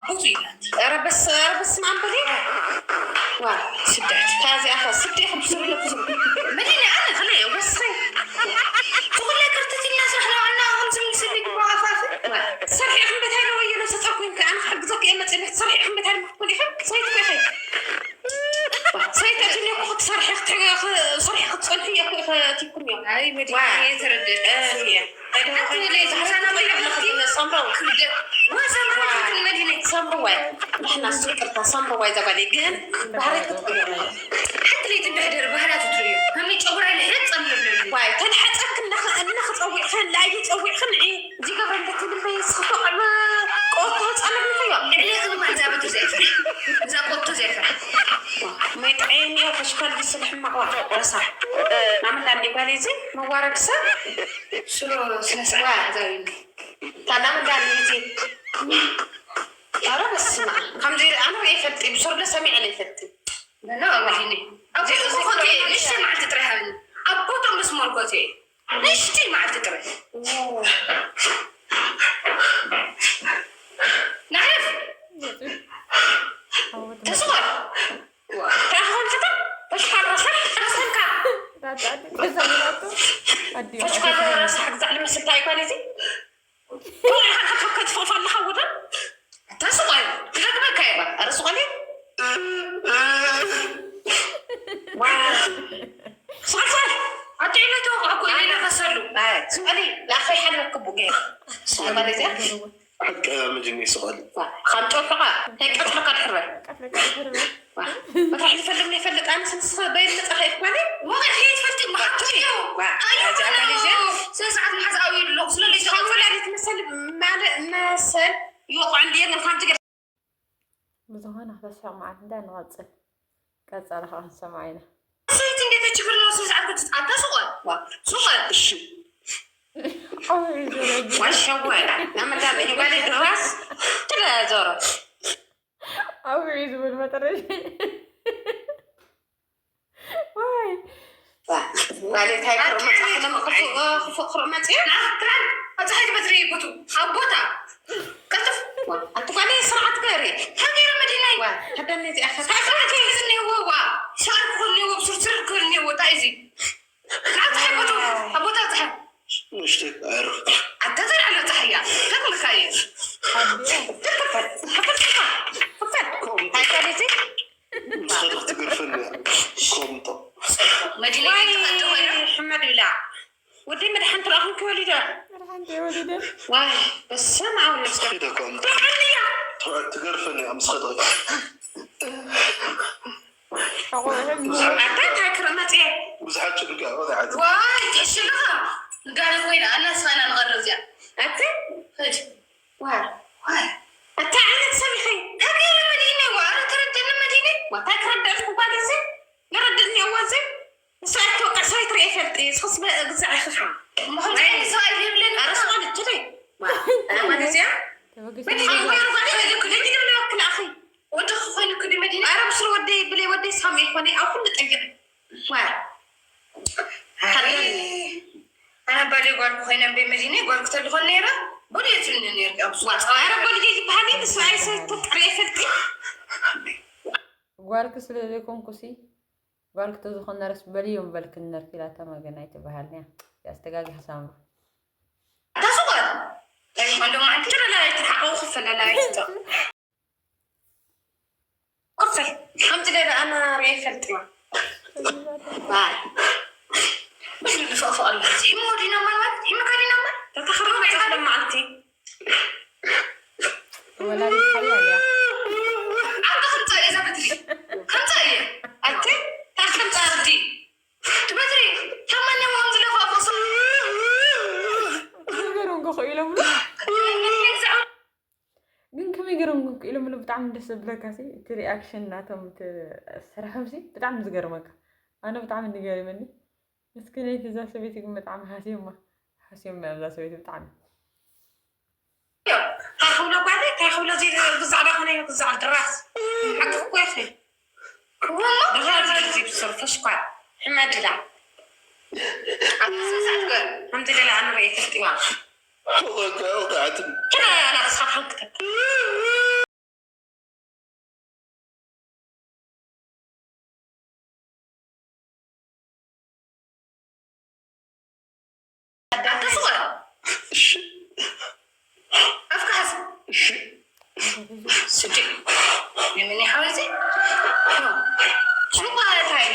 ኣውፁ ኢላት። ኧረ በስ-፣ ኧረ በስመ ኣብ በሊ። ዋ፣ ስደት። ታዚኣ ኸ ስደት ከም ዝብሎ ብዙ። ምን ይላል? ኣነ ኸለ ወስኸ። ኩለ ክርተት ኢልና ስራሕ ነው። ኣና ከም ዝምስል ግባ ኣፋፍ። ዋ፣ ሰርሒ ክንበታይ ነው ወየሎ ተጸኩኝ ከኣን ክሕግዘክ እየ መጽእ። ሰርሒ ክንበታይ ነው። ሰይት ከኸ። ሰይት ኣጅኒ እኮ ክትሰርሒ ክትሕገ-፣ ሰርሒ ክትጸንሒ እየ እኮ ኢኸ ትይኩም እዮም። ኣይ፣ መዲና ዋ። እየ ተረደት። እ፣ እየ። ኣይደለ፣ ሓንቲ ለይቲ ምሳና መያዝ ለኽቲ? ሰምረው። ክብደ-፣ ዋ፣ ሰምረው ዋ። መዲና። ሰምረው ዋይ። ንሕና እሱ ይቅርታ፣ ሰምረው ዋይ ዘባሊ ግን ባህሪ ክትቅይር። ሓንቲ ለይቲ እንድሕደር ባህላ ትትርእዩ። ከመይ ጨጉራ ይልሕጥ ጸም ይብለሉ። ዋይ፣ ተንሐጸክ እናኸ-፣ እናኽጸዊዕኸ፣ ለኣይ ጸዊዕኸ ንዒ። ዚገብረ እንደ ትብል በይ ስኽቶ ቀልበ ቆቶ ጸለብ ንኸዮ። ልዕሊ ክብል እዛ በትር ዘይፍራሕ። እዛ ቆቶ ዘይፍራሕ። ማይ ጥዕይ እኒኦ ፈሽካል ዝስልሕ ማቕዋ ረሳሕ። ናምን ዳንዴ ጓል እዚ መዋረድ ሰብ። ስሎ ስነ ስርዓት ዋ። ዛዊኒ። ታናምን ዳንዴ እዚ። ኧረ በስመ ኣብ። ከምዚ ኣነ ርእየ ይፈልጥ፣ ብሱር ዶ ሰሚዐ ዘይፈልጥ። በሎ ኣባሂኒ። ኣብ እዚ፣ እዚ ኮቴ፣ ኮቴ። ንእሽተይ መዓልቲ ጥራይ ሃብኒ። ኣብ ቦቶም ምስ ሞልኮቴ። ንእሽተይ መዓልቲ ጥራይ። ኦ። ንዓፍ። ተስወር። እንታይ ክኾን ትብል? ፈሽካል ረሳሕ፣ ረሳሕካ። ዳዳ፣ ኣዲ፣ ተዛሚራቶ። ኣዲ፣ ፈሽካል ረሳሕ፣ ግዛዕ ልመስል እንታይ ይኮን እዚ? እንታይ ኢኻ ከትፎ ኣለኻ ወደ? ኣታ ስቆይ፣ ትደግመካ እየ። ኣረ ስቆሊ። ዋ። ስቆል፣ ስቆል። ኣታ ኢለ ተወቃዕኩ፣ ኢለ ኢለ ከሰሉ። ኣይ፣ ስቆሊ፣ ላኸይ ሓለክ ክቡ ገይሩ። ስቆል ማለት እያ። ሓቂ መጅኒ ስቆሊ። ዋ፣ ከም ጦፍኻ፣ ከይቀትለካ ድሕረ። ቀትለካ ድሕረ። ዋ፣ መፍራሕ ዝፈልግ ዘይፈልጥ፣ ኣነስ ንስኻ በይን መጻኻ ኢልኳኒ። ወቒ ከይትፈልጥ፣ መሓቶ እዩ። ዋ፣ ኣዮ፣ ኣዛ ኣካል እዚኣ። ስነ ስርዓት መሓዝ ኣውዩ ኣለኹ፣ ስለ ልጅ ካብ ወላዲት መሰል፣ ማለ-፣ መሰል ይወቕዖ እንድየ፣ ግን ከምዚ ገ- ብዝኾነ ክተስሕቕ መዓልቲ እንታይ ንቐጽል? ቀጻሊ ከዓ ክንሰምዓ ኢና። ሰይቲ እንዴት ችግር ነው? ስነ ስርዓት ክትጻታ ሱቆል። ዋ፣ ሱቆል። እሺ። ሓውዒ ዝብል። ዋሸወ። ናመዳ እዩ ባሌ ድራስ ትለ ዞሮ። ሓውዒ ዝብል መጠረሽ። ዋይ። ማለት ሃይክሮ መጽሓፍ ለመቕርጹ ክፍቕሮ መጽዮ። ናትራን ኣጽሓይ ትበትሪ ይቦቱ ኣብ ቦታ ቀልጥፍ። ኣቲ ጓለ ስርዓት ገሪ። ሃገር መዲናይ። ዋ፣ ተደነ እዚኣ ፈታ። ሳይክል ክዝኔዎ ዋ። ሻር ክኮኔዎ ብስርስር ክኮኔዎ ጣይዚ። ናትሓይ ቦቱ ኣብ ቦታ ኣጽሓ። ንእሽተይ ኣዕርፍ። ኣታ ዘርኣሎ ጸሓያ። ተክልካ እየ። ኣዲያ። ተክልካ። ተክልካ። ተክልካ። ሃይካሊቲ። ንስኻ ዶ ክትገርፈኒ እያ? ኮምጦ። መዲና ዋይ፣ ይትፈቱ ኮይና። ሕመድ ብላ። ወደይ መድሓንቲ ረኣኹም ክወሊዶ። መድሓንቲ የወሊደ። ዋይ፣ በስመ ኣብ ወመንፈስ ቅዱስ። ዶ ኮምጦ። ጥዕንያ። ትገርፈኒ እያ፣ ንስኻ ዶ። ኣታ እንታይ ክርኢ መጽየ? ብዙሓት ጭንቂ ወላዓት። ዋይ፣ ትሕሽልኻ። ጋር ኮይና፣ ኣና ስኻና ንቐርብ እዚኣ። ኣቲ? ሂድ። ዋይ። ዋይ። እንታይ ዓይነት ሰብ ኢኺ? እንታይ ገይረ መዲነ? ዋ፣ ኧረ ተረድእኒ መዲነ። ዋ፣ እንታይ ክረድእልኩ ጓል እዚ? ይረድእኒ እዋ እዚ? ንሳ ኣይትወቅዕ፣ ሰብ ኣይትርኢ ይፈልጥ እዩ። እስኽስ በ-፣ ግዛዕ ኢኺ ኸዓ። ምኹም ናይ ዓይነት ሰብ ኣይብለኒ። ኧረ ስማ ልትሪ። ዋ፣ ኣረ ጓል እዚኣ? ተበግሽ መዲነ፣ ነገር ጓል እዚኣ ልክልኝ፣ ልብለ ወክል ኣኺ። ወድኺ ኮይንኩ ድዩ መዲና? ኣረ፣ ብስሩ ወደይ ብለይ፣ ወደይ ሳሚ ይኾነ፣ ኣብ ኩሉ ጠይቕ። ዋ። ኣይ፣ ኣነ ባሌ ጓል ኮይነ እምበይ መዲና፣ ጓል ክተልኾን ነይራ፣ በሉ የትልኒ ነይርኪ ኣብ ዋ፣ ኣረ፣ በሉ ይበሃል፣ ንስራይ ሰብ ተጣሪ ይፈልጥ። ጓልኪ ስለ ዘይኮንኩሲ፣ ጓልኪ ተዝኾን ነረስ በልዮም በልክን ነርኪ ኢላታ መገን ኣይትበሃልን እያ። ያስተጋግሕ ሳምሩ። ኣታ ስቆል። ኣይ፣ ወንድም፣ ኣንተ ለላይ ተሓቆ ክፈለላይ። ክፈል። ከምዚ ገለ ኣነ ርእየ ይፈልጥ እየ። ባይ። ንፈቕፈቕ ኣሎ። እዚ ኢሞ ዲና ማን ማለት? ኢሞ ካዲና ማን? ተተኸረመ ተኽለ መዓልቲ። ወላዲት ሓያል እያ። ኣንተ ከምጻእ እየ እዛ በትሪ። ከምጻእ እየ። ኣቲ? ታክል ጻርዲ። ትበትሪ። ተማንያ ወም ዝለፋ ፈሱ። ነገሩ እንኮ ኢሎም። ግን ከመይ ገይሮም ክኢሎምሉ ብጣዕሚ ደስ ዝብለካ ሲ፣ እቲ ሪኣክሽን ናቶም፣ እቲ ስርሖም ሲ ብጣዕሚ ዝገርመካ። ኣነ ብጣዕሚ ዝገርመኒ። ምስኪነይቲ እዛ ሰበይቲ ግን ብጣዕሚ ሃስዮማ፣ ሃስዮማ እዛ ሰበይቲ ብጣዕሚ። እንታይ ክብሎ ጓለይ፣ እንታይ ክብሎ እዚ ብዛዕባ ኮነ ብዛዕባ ድራስ ሓቂ እኮ ይኸ። ክወሎ ድራስ እዚ ብስር ፈሽኳል ሕመድላ። ኣተሳሳት ገ-፣ ከምዚ ገለ ኣነ ርእየ ተስጢዋ። ወጋ ወጋዕትን። ኪዳ ያላ ተስፋ ተሓንክተካ።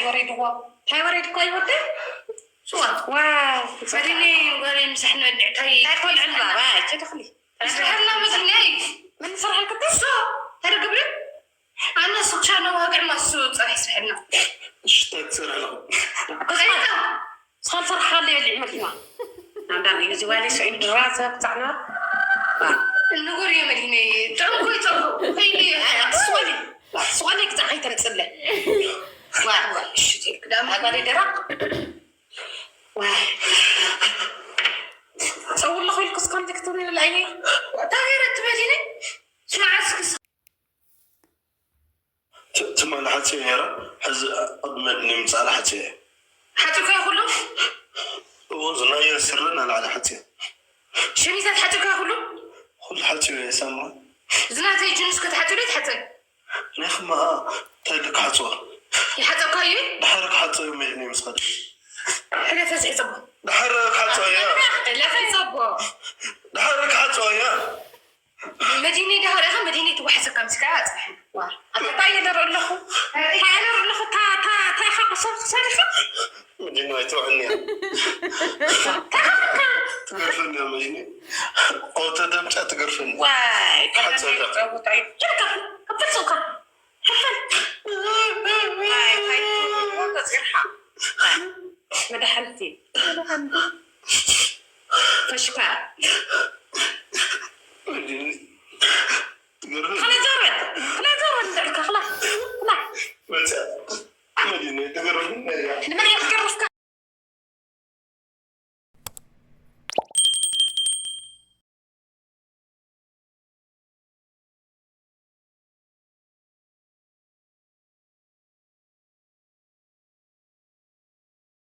ወሪድዎ። እንታይ ወሪድኳ ይወደይ? ስዋ። ዋ፣ መዲኒ ወሬ ምሳሕ ንበልዕ። እንታይ እንታይ ኮልዕን ባባ፣ እቺ ተኽሊ። ይስራሕልና መዲኒ። ምን ይስራሕልካ? ሶ፣ እንታይ ትገብሪ? ኣነ ሱቻ ነው ዋግዕ ማሱ ጸብሒ ይስራሕልና። እሺ፣ እንታይ ትሰርሒ ኣለኹ? ከይታ። ስኻል ሰርሓለ የልዕ መኪና። ናንዳን እዩ ዝዋለ ሰው ኢንድራዘ ብዛዕና። ንጉር የመዲኒ። ጥዑም ኮይ ጥዑም። ከይዲ። ስወሊ። ስወሊ ግዛ ከይተምጽለ። ዋ፣ ዋ፣ እሺ፣ ትልክ ዳም። ኣጓሊ ደረቅ። ዋ። ጸውር ለኹ ኢልኩስ ከምዚ ክትብሉ ይብላይኒ። ታገረ ትበሊኒ። ስማዕ እስኪ። ት-፣ ትማሊ ሓጽዮ ነይረ፣ ሕዚ ኣብ መድኒ ምጻእ ሓጽዮ እየ። ሓጺብካዮ ኩሉ? እዎ፣ ዝናየ ስረን ኣልዓሊ ሓጽዮ። ሸሚዛት ሓጺብካዮ ኩሉ? ኩሉ ሓጽዮ እየ፣ ሳሙና። ዝናተይ ጅንስ ከተሓጽብ ዶ ትሓጽብ? ናይ ኽማ እንታይ ኢለ ክሓጽዋ? ይሓጸብካዮ እዩ? ድሓር ክሓጽዎ እዩ መድኒ ምስ ኸደ። ሕለፈ ዝሕጸቦ። ድሓር ክሓጽዎ እያ። ሕለፈ ይጸቦ። ድሓር ክሓጽዎ እያ። መዲኒ ደሃር ኢኻ፣ መዲኒ ትዋሕሰካ ምስካ ኣጽንሐ። ዋ፣ ኣታ እንታይ እየ ንርኢ ኣለኹ? እንታይ እየ ንርኢ ኣለኹ? እታ፣ እታ፣ እታ ኢኻ ክሰ-፣ ክሰሪኻ? መዲኒ ኣይትውዕልኒ እያ። እንታይ ኢኻ? ትገርፈኒ እያ መዲኒ። ቆተ ደምጫ ትገርፈኒ። ዋይ፣ ሓጸ ከመይ ደም። ጸውታ እዩ? ጀካ፣ ከፈል ሱካ። ከፈል። ዋይ፣ እንታይ ትገብር? ተጽርሓ። መድሓንቲ። መድሓንቲ። ፈሽካ። መዲኒ። ትገርም። ከላ ዞር በል። ከላ ዞር በል እንዳልካ፣ ከላ። ከላ። መጻ። መዲኒ፣ ትገርም። ንመን ኢኻ